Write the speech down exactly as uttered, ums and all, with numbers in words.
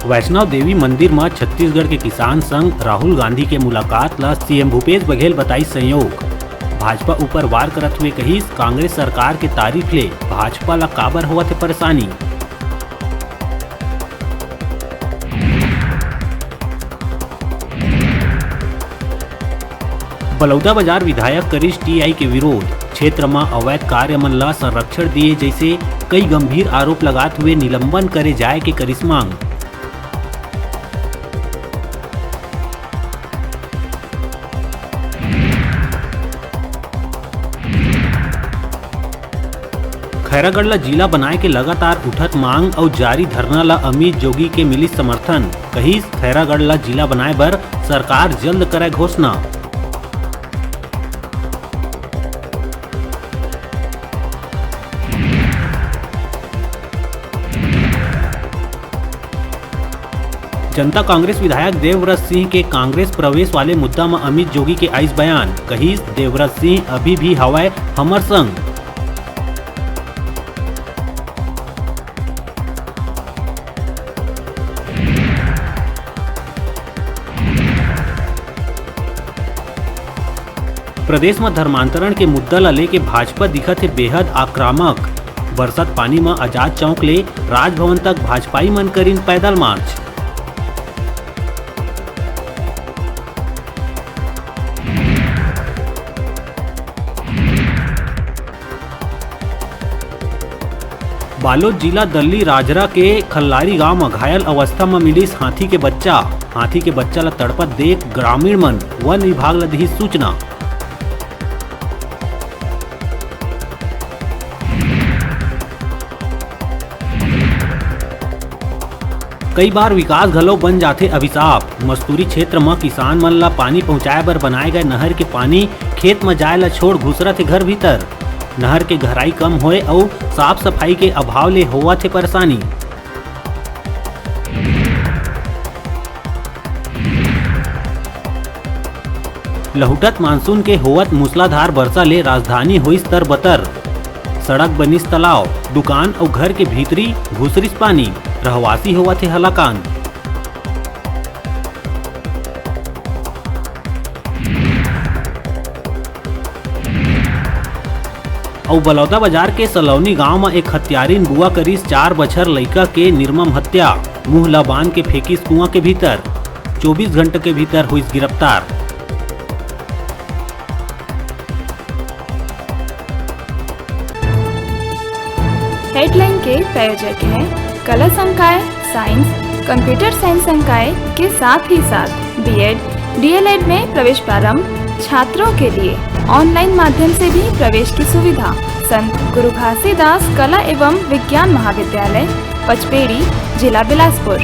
वैष्णव देवी मंदिर म छत्तीसगढ़ के किसान संग राहुल गांधी के मुलाकात ल सीएम भूपेश बघेल बताइस संयोग। भाजपा ऊपर वार करत हुए कहिस, कांग्रेस सरकार के तारीफ ले भाजपा ल काबर होवत हे परेशानी। बलौदाबाजार विधायक करिस टीआई के विरोध, क्षेत्र म अवैध कार्य मन ल संरक्षण दिए जैसे कई गंभीर आरोप लगात हुए निलंबन करे जाए के करिस मांग। खैरागढ़ ल जिला बनाए के लगातार उठत मांग अउ जारी धरना ल अमित जोगी के मिलिस समर्थन, कहिस खैरागढ़ ल जिला बनाए बर सरकार जल्द करय घोषणा। जनता कांग्रेस विधायक देवव्रत सिंह के कांग्रेस प्रवेश वाले मुद्दा म अमित जोगी के आइस बयान, कहिस देवव्रत सिंह अभी भी हवय हमर संग। प्रदेश म धर्मांतरण के मुद्दा ल लेके भाजपा दिखत हे बेहद आक्रामक। बरसत पानी म आजाद चौक ले राजभवन तक भाजपाई मन करिन पैदल मार्च। बालोद जिला दल्ली राजरा के खल्लारी गांव म घायल अवस्था म मिलिस हाथी के बच्चा। हाथी के बच्चा ल तड़पत देख ग्रामीण मन वन विभाग ल दिही सूचना। कई बार विकास घलो बन जाथे अभिशाप। मस्तूरी क्षेत्र म किसान मन ल पानी पहुंचाए बर बनाए गए नहर के पानी खेत म जाए ल छोड़ घुसरत हे घर भीतर। नहर के गहराई कम होए अउ साफ सफाई के अभाव ले होवत हे परेशानी। लहुटत मानसून के होवत मूसलाधार बरसा ले राजधानी होइस तरबतर। सड़क बनिस तालाब, दुकान अउ घर के भीतरी घुसरिस पानी, रहवासी होवत हे हलाकान। अउ बलौदाबाजार के सलौनी गांव म एक हत्यारिन बुआ करिस चार बछर लइका के निर्मम हत्या, मुंह ल बांध के फेंकिस कुआं के भीतर। चौबीस घंटा के भीतर होइस गिरफ्तार। हेडलाइन के प्रायोजक हैं कला संकाय, साइंस, कंप्यूटर साइंस संकाय के साथ ही साथ बीएड, डीएलएड में प्रवेश प्रारंभ, छात्रों के लिए ऑनलाइन माध्यम से भी प्रवेश की सुविधा। संत गुरु घासीदास कला एवं विज्ञान महाविद्यालय, पचपेड़ी, जिला बिलासपुर।